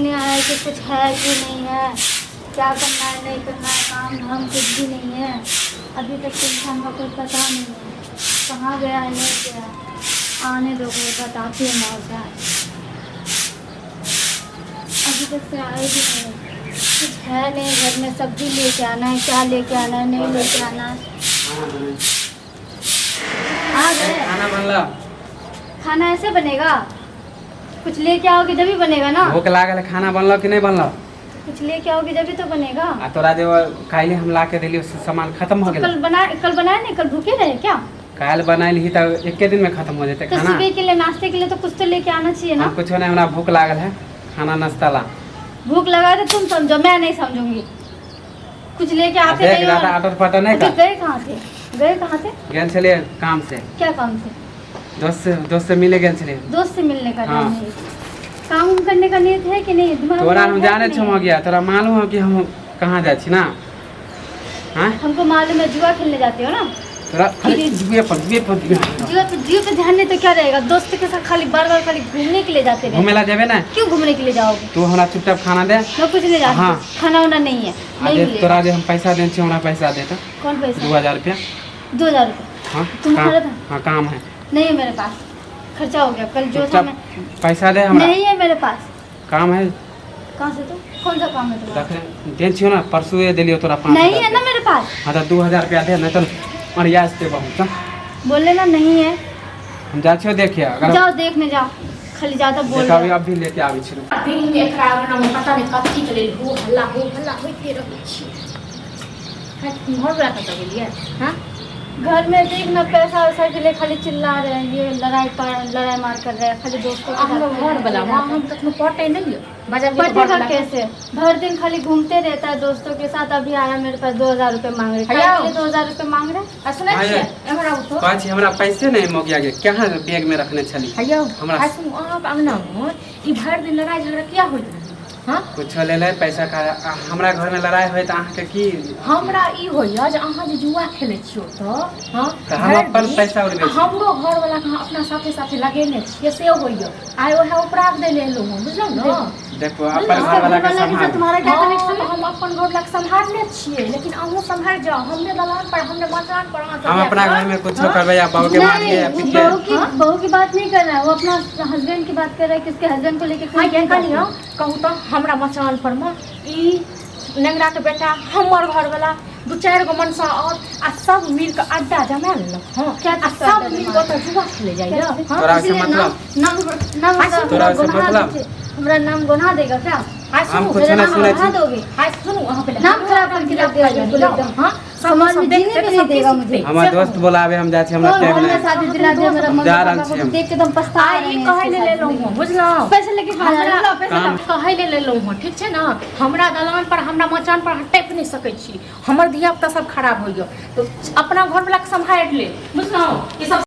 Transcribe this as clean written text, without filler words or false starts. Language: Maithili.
नहीं आया कि कुछ है कि नहीं है, क्या करना है नहीं करना है, काम धाम कुछ भी नहीं है। अभी तक तो इंसान का कोई पता नहीं है कहाँ गया है नहीं गया है। आने दो, कोई बताती है मौका। अभी तक से आए भी नहीं, कुछ है नहीं घर में, सब्जी लेके आना है, क्या लेके आना है नहीं लेके आना है। आ गए। खाना बनला? खाना ऐसे बनेगा? कुछ लेके आओगे जब ही बनेगा ना। भूख लागल है, खाना बनलो कि नहीं बनलो? कुछ लेके आओगे जब ही तो बनेगा। आ तोरा जे काल्हि हम ला के देलियो से सामान खत्म हो गेल। कल बना, कल बनाए नहीं? कल भूखे रहे क्या? काल्हि बनाइल ही तऽ एके दिन में खत्म हो जेतै तो खाना। सुबह के लिए नाश्ते के लिए तो कुछ तो लेके आना चाहिए ना। हम कुछो नहीं, हमरा भूख लागल है, खाना नाश्ता ला। भूख लगा तो तुम समझो, मैं नहीं समझूंगी। कुछ लेके आते देख नहीं हो। ज्यादा आटर पाटर नहीं अभी कर। गए कहाँ थे? गए कहाँ थे? गेल छलियै काम से। क्या काम से? दोस्त से मिले गेल छलियै। दोस्त से मिलने का हाँ। टाइम है? काम उम करने का नियत है कि नहीं? दिमाग तोरा में हम है जाने कि छौ नहीं? गया तोरा मालूम हो कि हम कहाँ जाइ छी ना? हाँ हमको मालूम है, जुआ खेलने जाते हो ना। तोरा खाली जुए पर ध्यान। जुआ पे ध्यान नहीं तो क्या रहेगा? दोस्त के साथ खाली बार बार खाली घूमने के लिए जाते रहे। घूमे ला जेबे ना? क्यों घूमने के लिए जाओगे? तू हमरा चुपचाप खाना दे। मैं कुछ नहीं जाती। हाँ। खाना वाना नहीं है, आ नहीं जे मिलेगा। तोरा जे हम पैसा देने छी, हमरा पैसा दे तो। कौन पैसा? 2000 रुपया। 2000 रुपये? हाँ। तुम्हारा काम था? हाँ, काम है। नहीं है मेरे पास, खर्चा हो गया कल जो था। चुपचाप मैं पैसा दे हमरा। नहीं है मेरे पास। काम है। कहाँ से? तो कौन सा काम है तुम्हारा? तखन देने छियौ ना, परसुए देलियौ तोरा 5000। नहीं है ना मेरे पास। हाँ तो 2000 रुपया दे, नहीं तो अरियास दे बहुत। बोले ना नहीं है। हम जाइ छियौ देखे अगर। जाओ देखने जाओ, खाली ज्यादा बोल देखा रहे हो। अभी लेके आबै छी। दिन में एकरा अंगना में पता नहीं कथी के लेल हो हल्ला होइते रहै छै। घर वाला कतऽ गेलियै? हाँ। घर में देखना, पैसा वैसा के लिए खाली चिल्ला रहे हैं ये, लड़ाई पर लड़ाई मार कर रहे हैं खाली दोस्तों के हमरो साथ। घर वाला माँ हम कखनो पटै नहीं यौ बाजार गेल तऽ पटेगा घरवला के- कैसे? भर दिन खाली घूमते रहता है दोस्तों के साथ। अभी आया मेरे पास, 2000 रुपये मांग रहे। हैया। 2000 रुपये मांग रहे। आ सुनै हाँ, छियै? ये। एम्हर आबू तो। कहै छी हमरा पैसे नहि मोगिया के कहाँ बैग में रखने छली। हैयौ। हमरा- आ सुनू, अहाँके अंगनामे ई भरि दिन लड़ाइ झगड़ा किया होइत रहै? हाँ? कुछो ले ले पैसा का आ, हमरा घर में लड़ाई होय तऽ अहाँके की? हमरा ई होइया जे अहाँ जे जुआ खेलै छियै ओतऽ, हाँ, तऽ हम भरि अपन दिन, पैसा उड़बै आ छी। हमरो घरवला के अहाँ अपना साथे साथे लगेने छियै से होइया। आइ ओएह उपराग दै लए एलहुँ हँ, बुझलहुँ ने? देखो अपन उसका घर वाला घर के वाला के साथ सम्हाल। तुम्हारा क्या हाँ, कनेक्शन तऽ है? हम अपन घरवला के सम्हारने छियै, लेकिन अहूँ सम्हारि जाउ। हमरे दलान पर, हमरे मचान पर अहाँ सब हम अपना जाकऽ, घर में कुछो हाँ? करबै या बहू के मारिए नहीं या वो पीटिए। बहू की हाँ? बहू की बात नहीं कर रहा है वो, अपना हस्बैंड की बात कर रहा है कि उसके हस्बैंड को लेके हाँ कोई ये नहीं कनिया कहू तऽ हमरा मचान पर मे ई नेंगरा के बेटा, हमर घरवला, दू चारि गो मनसा और आ सब मिल के अड्डा जमा लेलक। हाँ। क्या आ चीज का सब अड्डा मिल जमा? के ओतऽ जुआ खेले जाइया। हाँ। तोरा से इसलिए मतलब? नाम नाम नाम हाँ, तोरा से गोना मतलब? हमरा नाम गोना देगा क्या? हाँ हम सुनू कुछ मेरा नहीं नाम सुनै बढ़ा छी। दोगे? हाँ सुनू, अहाँ पहिले नाम खराब करके रख दिया बिल्कुल एकदम। हाँ। समाज में जीने भी नहीं देगा मुझे। हमर दोस्त बोलावे, हम जाइ छी, हमरा कौन टाइम घर में नहीं। शादी दिला दिया मेरा हम मम्मी जा रहल पापा छी को हम। देख के तो हम पछता आइ रहे ई हैं कहै इसके ले साथ लेलहुँ में। हँ, बुझलहुँ? पैसे लेके कहाँ जा रहे हो? लाओ पैसा काम- लाओ। कहै ले लेलहुँ हँ, ठीक छै ने? हमरा दलान पर, हमरा मचान पर अहाँ टपि नहि सकै छी। हमर धिया पुता सब खराब होइया तऽ अपना घरवला के सम्हारि ले, बुझलहुँ? ई सब